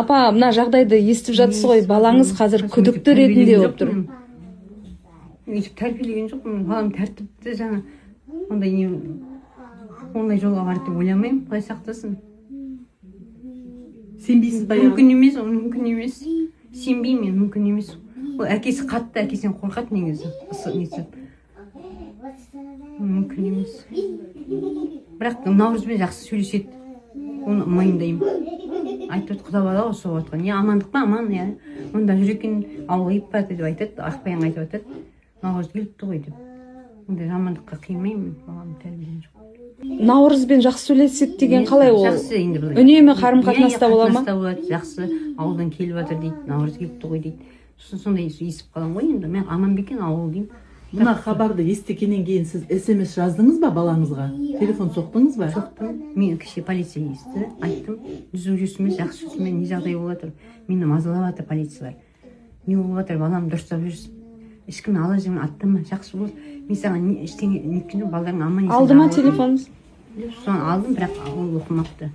Апа, мына жағдайды естіп жатсыз ғой, балаңыз қазір күдікті ретінде болып тұр. Өйтіп тәрбиелеген жоқпын. Балам тәртіпті, жаңа ондай не, ондай жолға барды деп ойламаймын. Құдай сақтасын. Сенбейсіз ба? Мүмкін емес, ол мүмкін емес. Сенбеймін мен, мүмкін емес. Ол әкесі қатты, әкесінен қорқады негізі. Несі, мүмкін емес. Бірақ Наурызбен жақсы сөйлеседі, оны мойындаймын. Айтып отыр, құда бала ғой соғып жатқан. Не, амандық па? Аман, иә, онда жүр екен, ауылға келіп барады деп айтады. Ақбаян айтып жатады, Наурыз келіпті ғой деп. Ондай жамандыққа қимаймын, баламды тәрбиелеген жоқ. Наурызбен жақсы сөйлеседі деген қалай ол? Жақсы енді былай. Үнемі қарым қатынаста Иә, бола ма? Қатынаста болады, жақсы. Ауылдан келіп жатыр дейді, Наурыз келіпті ғой дейді. Сосын сондай естіп қаламын ғой енді, мен аман ба екен ауыл деймін. Мына хабарды естігеннен кейін сіз СМС жаздыңыз ба балаңызға, телефон соқтыңыз ба? Соқтым мен. Кеше полиция естіді, айттым: түзу жүрсін бе, жақсы жүрсін бе, не жағдай болып жатыр, мені мазалап жатыр полициялар, не болып жатыр, балам дұрыстап жүрсін, ешкімнің ала жібін аттама, жақсы бол, мен саған не, ештеңе неткен жоқ, балдарың аман есен Алды ма аман телефоныңыз? деп. Соны алдым, бірақ ол оқымапты.